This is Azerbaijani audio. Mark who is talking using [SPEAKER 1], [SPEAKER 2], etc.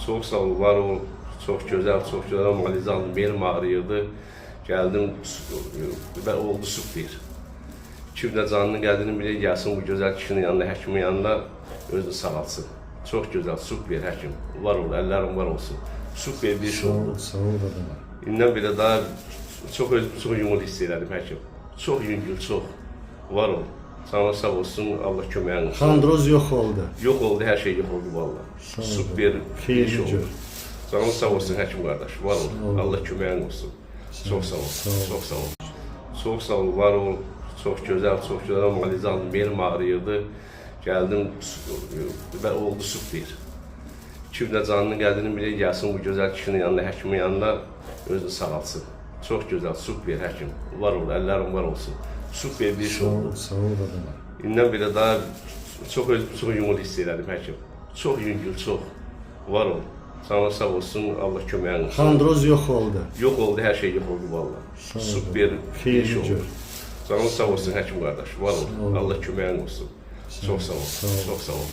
[SPEAKER 1] Çox sağ ol, var ol. Çox gözəl, çox gözəl müalicə aldım. Belim ağrıyırdı. Gəldim və oldu super. Kim də canının qədrini bilir, gəlsin bu gözəl kişinin yanına, həkimin yanına özünü sağaltsın. Çox gözəl, super həkim. Var ol, əllərin var olsun. Super bir iş
[SPEAKER 2] Sağ
[SPEAKER 1] oldu.
[SPEAKER 2] ol, sağ ol qadına.
[SPEAKER 1] İndən belə daha çox özümü çox yüngül hiss elədim həkim. Çox yüngül, çox. Var ol. Sana sağ olsun, Allah köməyin olsun.
[SPEAKER 2] Xondroz yox oldu.
[SPEAKER 1] Yox oldu, hər şey yox oldu valla.
[SPEAKER 2] Sağ ol.
[SPEAKER 1] Super bir
[SPEAKER 2] Xeyirli
[SPEAKER 1] iş oldu.
[SPEAKER 2] gör.
[SPEAKER 1] Canın sağ olsun həkim qardaş. Var
[SPEAKER 2] Sağ
[SPEAKER 1] ol.
[SPEAKER 2] ol.
[SPEAKER 1] Allah köməyin olsun. Çox sağ ol.
[SPEAKER 2] Sağ ol.
[SPEAKER 1] Çox sağ ol. Çox sağ ol, var ol. Çox gözəl, çox gözəl müalicə aldım. Belim ağrıyırdı. Gəldim və oldu super. Kim də canının qədrini bilir, gəlsin bu gözəl kişinin yanına, həkimin yanına özünü sağaltsın. Çox gözəl, super həkim. Var ol, əllərin var olsun. Super bir iş
[SPEAKER 2] Sağ
[SPEAKER 1] oldu.
[SPEAKER 2] ol, sağ ol qadına.
[SPEAKER 1] İndən belə daha çox özümü çox yüngül hiss elədim həkim. Çox yüngül, çox. Var ol. Sana sağ olsun, Allah köməyin olsun.
[SPEAKER 2] Xondroz yox oldu.
[SPEAKER 1] Yox oldu, hər şey yox oldu valla.
[SPEAKER 2] Sağ ol.
[SPEAKER 1] Super bir iş
[SPEAKER 2] Xeyirli
[SPEAKER 1] oldu.
[SPEAKER 2] gör.
[SPEAKER 1] Canın sağ olsun həkim qardaş. Var
[SPEAKER 2] Sağ
[SPEAKER 1] ol.
[SPEAKER 2] ol.
[SPEAKER 1] Allah köməyin olsun. Çox sağ ol.
[SPEAKER 2] Sağ ol.
[SPEAKER 1] Çox sağ ol.